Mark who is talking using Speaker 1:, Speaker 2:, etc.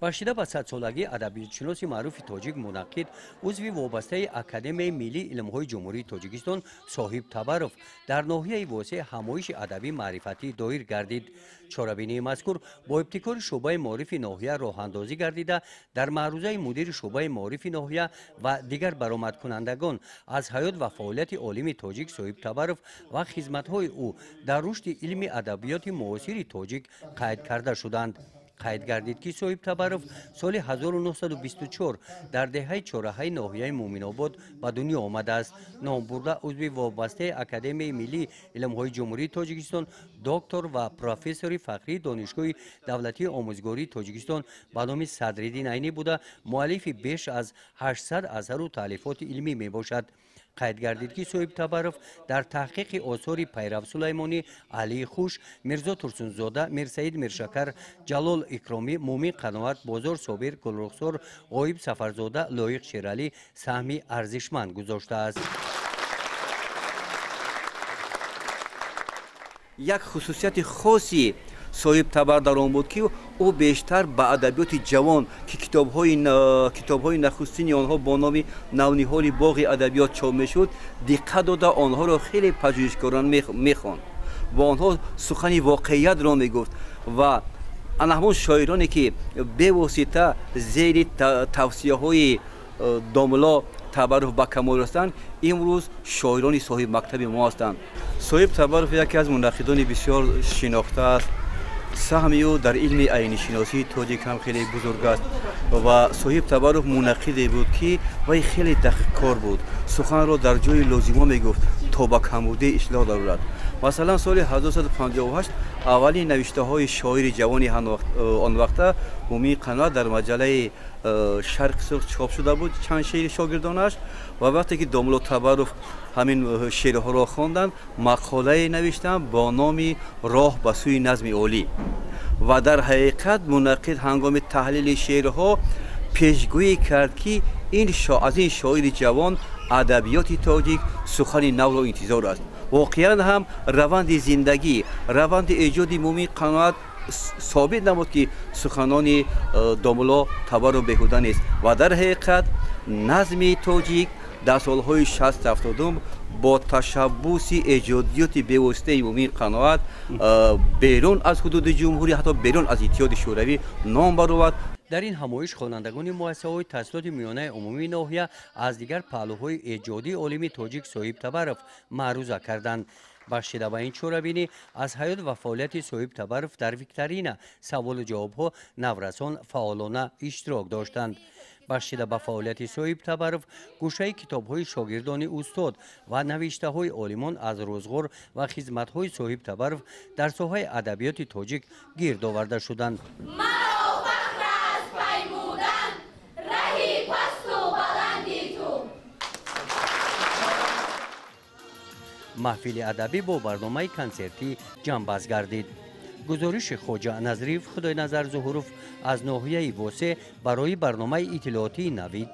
Speaker 1: Бахшида ба садсолагии адабиётшиноси маъруфи тоҷик, мунаққид, узви вобастаи Академияи миллии илмҳои Ҷумҳурии Тоҷикистон Соҳиб Табаров дар ноҳияи Восеъ ҳамоиши адабӣ маърифатӣ доир гардид. Чорабинии мазкур бо ибтикори шӯъбаи маорифи ноҳия роҳандозӣ гардида, дар маърузаи мудири шӯъбаи маорифи ноҳия ва дигар баромадкунандагон аз ҳаёт ва фаъолияти олими тоҷик Соҳиб Табаров ва хизматҳои ӯ дар рушди илми адабиёти муосири тоҷик қайд карда шуданд. Қайд гардид, ки Соҳиб Табаров соли 1924 дар деҳаи Чораҳаи ноҳияи Муъминобод ба дунё омадааст. Номбурда узви вобастаи Академияи миллии илмҳои Ҷумҳурии Тоҷикистон, доктор ва профессори фахрии Донишгоҳи давлатии омӯзгории Тоҷикистон ба номи Садриддин Айнӣ буда, муаллифи беш аз 800 асару таълифоти илмӣ мебошад. Қайд гардид, ки Соҳиб Табаров дар таҳқиқи осори Пайрав Сулаймонӣ, Алии Хуш, Мирзо Турсунзода, Мирсаид Миршакар, Ҷалол Икромӣ, Муъмин Қаноат, Бозор Собир, Гулрухсор, Ғоиб Сафарзода, Лоиқ Шералӣ саҳми арзишманд гузоштааст.
Speaker 2: Як хусусияти хоси Соҳиб Табар дар он буд, ки ӯ бештар ба адабиёти ҷавон, ки китобҳои нахустини онҳо бо номи Навниҳоли боғи адабиёт чоп мешуд, диққат дода, онҳоро хеле пажӯҳишгарон мехонд, бо онҳо сухани воқеиятро мегуфт ва ана ҳамон шоироне, ки бевосита зери тавсияҳои домулло Табаров ба камол расиданд, имрӯз шоирони соҳибмактаби мо ҳастанд. Соҳиб Табаров яке аз мунаққидони бисёр шинохта аст. Саҳми ӯ дар илми айнишиносии тоҷик ҳам хеле бузург аст ва Соҳиб Табаров мунаққиде буд, ки вай хеле дақиқкор буд, суханро дар ҷои лозима мегуфт, то ба камбудии ислоҳ дарорад. Масалан, соли 1958 аввалин навиштаҳои шоири ҷавони он вақта Муъмин Қаноат дар маҷаллаи Шарқи Сурх чоп шуда буд, чанд шеъри шогирдонаш, ва вақте ки домулло Табаров ҳамин шеърҳоро хонданд, мақолае навиштанд бо номи «Роҳ ба сӯи назми олӣ». Ва дар ҳақиқат мунаққид ҳангоми таҳлили шеърҳо пешгӯӣ кард, ки аз ин шоири ҷавон адабиёти тоҷик сухани навро интизор аст. Воқеан ҳам раванди зиндагӣ, раванди эҷоди Муъмин Қаноат собит намуд, ки суханони домулло Табаров беҳуда нест ва дар ҳақиқат назми тоҷик дар солҳои 60-70-ум бо ташаббуси эҷодиёти бевоситаи Муъмин Қаноат берун аз ҳудуди ҷумҳурӣ, ҳатто берун аз Иттиҳоди Шӯравӣ ном баровард.
Speaker 1: Дар ин ҳамоиш хонандагони муассисаҳои таҳсилоти миёнаи умумии ноҳия аз дигар паҳлӯҳои эҷодии олими тоҷик Соҳиб Табаров маъруза карданд. Бахшида ба ин чорабинӣ аз ҳаёт ва фаъолияти Соҳиб Табаров дар викторина саволу ҷавобҳо наврасон фаъолона иштирок доштанд. Бахшида ба фаъолияти Соҳиб Табаров гӯшаи китобҳои шогирдони устод ва навиштаҳои олимон аз рӯзғор ва хизматҳои Соҳиб Табаров дар соҳаи адабиёти тоҷик гирд оварда шуданд. Маҳфили адабӣ бо барномаи консертӣ ҷамъбаст гардид. Гузориши Хоҷа Назриев, Худойназар Зуҳуров аз ноҳияи Восеъ барои барномаи иттилоотии Навид.